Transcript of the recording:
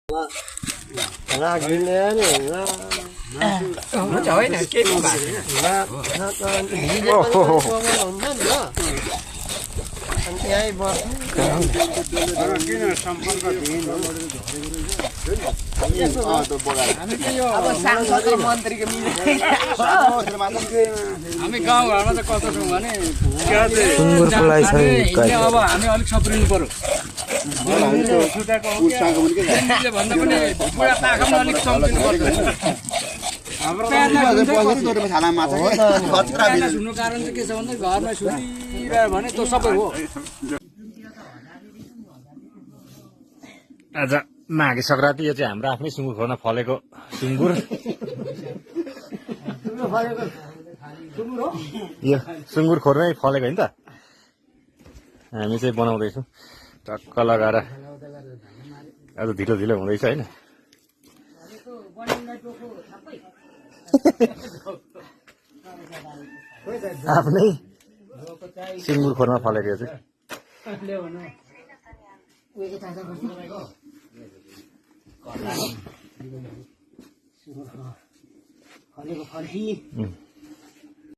Nó chổi nè, kia của bạn. हामी गाउँघरमा त कस्तो छौँ भने अब हामी अलिक सप्रिनु पर्यो भन्दा पनि बुढा पाखामा अलिक सम्झिनु पर्छ हुनु कारण चाहिँ के छ भन्दा घरमा सुतिरह्यो भने त्यो सबै हो आज माघे सङ्क्रान्ति यो चाहिँ हाम्रो आफ्नै सुँगुर खोर्न फलेको सुँगुर यो सुँगुर खोरमै फलेको होइन त हामी चाहिँ बनाउँदैछौँ टक्क लगाएर आज ढिलो ढिलो हुँदैछ होइन आफ्नै सुँगुर खोरमा फलेको यो चाहिँ फलेको फर्की